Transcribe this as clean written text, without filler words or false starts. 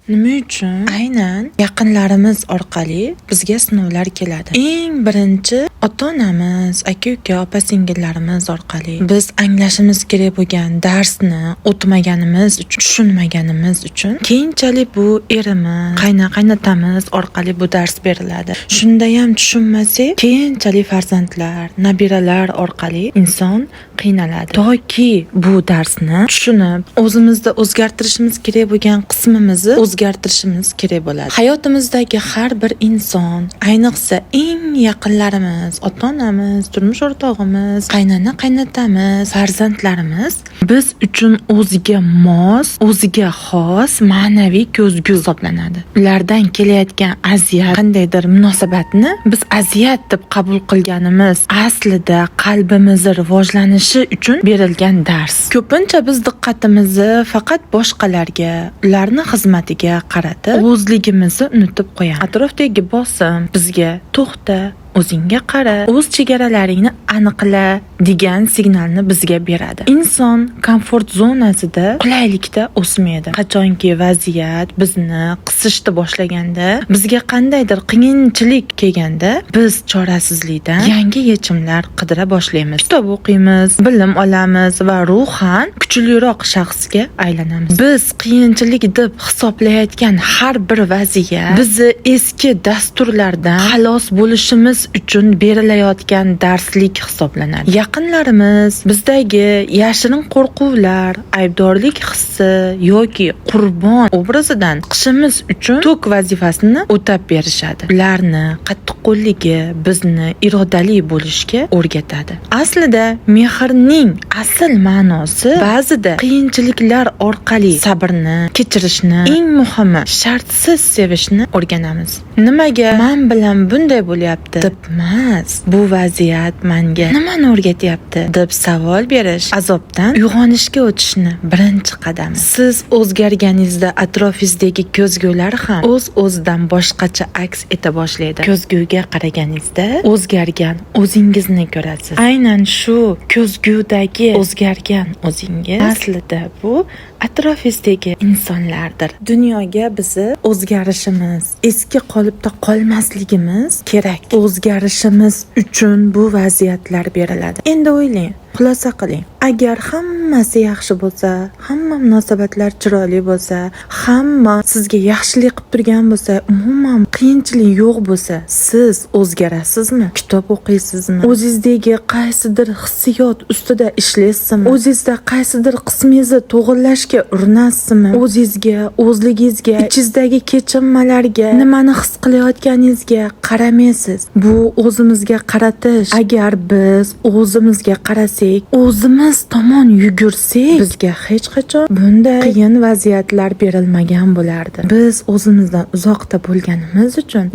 Nima uchun aynan yaqinlarimiz orqali bizga sinovlar keladi? Eng birinchi ota-onamiz, aka-uka, opa-singillarimiz orqali biz anglashimiz kerak bo'lgan darsni o'tmaganimiz uchun, tushunmaganimiz uchun keyinchalik bu erimiz, qayna-qaynotamiz orqali bu dars beriladi. Shundayam tushunmasak, keyinchalik farzandlar, nabiralar orqali inson qiynaladi. Toki bu darsni tushunib, o'zimizda o'zgartirishimiz kerak bo'lgan qismimizni o'zgartirishimiz kerak bo'ladi. Hayotimizdagi har bir inson, ayniqsa eng yaqinlarimiz, ota-onamiz, turmush o'rtog'imiz, qaynona, qaynotamiz, farzandlarimiz biz uchun o'ziga mos, o'ziga xos ma'naviy ko'zgu hisoblanadi. Ulardan kelayotgan aziyat, qandaydir munosabatni biz aziyat deb qabul qilganimiz aslida qalbimizni rivojlanishi uchun berilgan dars. Ko'pincha biz diqqatimizni faqat boshqalarga, ularni xizmatiga qaratib, o'zligimizni unutib qo'yamiz. Atrofdagi bosim bizga to'xta, o'zingga qara, o'z chegaralaringni aniqla degan signalni bizga beradi. Inson komfort zonasida, qulaylikda o'smaydi. Qachonki vaziyat bizni qisishni boshlaganda, bizga qandaydir qiyinchilik kelganda, biz chorasizlikdan yangi yechimlar qidira boshlaymiz. Kitob o'qiymiz, bilim olamiz va ruhan kuchliroq shaxsga aylanamiz. Biz qiyinchilik deb hisoblayotgan har bir vaziyat bizni eski dasturlardan xalos bo'lishimiz uchun berilayotgan darslik hisoblanadi. Yaqinlarimiz bizdagi yashirin qo'rquvlar, aybdorlik hissi yoki qurbon obrazidan chiqishimiz uchun tok vazifasini o'tab berishadi. Ularni qattiqqo'lligi bizni irodali bo'lishga o'rgatadi. Aslida mehrning asl ma'nosi ba'zida qiyinchiliklar orqali sabrni, kechirishni, eng muhimi shartsiz sevishni o'rganamiz. Nimaga man bilan bunday bo'lyapti deb emas, bu vaziyat menga nimani o'rgatyapti deb savol berish azobdan uyg'onishga o'tishni birinchi qadami. Siz o'zgarganingizda atrofingizdagi ko'zgular ham o'z-o'zidan boshqacha aks eta boshlaydi. Ko'zguga qaraganingizda o'zgargan o'zingizni ko'rasiz. Aynan shu ko'zgudagi o'zgargan o'zingiz aslida bu atrofingizdagi insonlardir. Dunyoga bizni o'zgarishimiz, eski qolipda qolmasligimiz kerak. O'zgarishimiz uchun bu vaziyatlar beriladi. Endi o'ylang, xulosa qiling. Agar hammasi yaxshi bo'lsa, hamma munosabatlar chiroyli bo'lsa, hamma sizga yaxshilik qilib turgan bo'lsa, umuman qiyinchilik yo'q bo'lsa, siz o'zgarasizmi? Kitob o'qiysizmi? O'zingizdagi qaysidir hissiyot ustida ishlaysizmi? O'zingizda qaysidir qismingizni to'g'irlashga urinasizmi? O'zingizga, o'zligingizga, ichingizdagi kechinmalarga, nimani his qilayotganingizga qaramaysiz. Bu o'zimizga qaratish. Agar biz o'zimizga qarasak, o'zimiz tomon yugursak, bizga hech qachon bunday qiyin vaziyatlar berilmagan bo'lardi. Biz o'zimizdan uzoqda bo'lganimiz uchun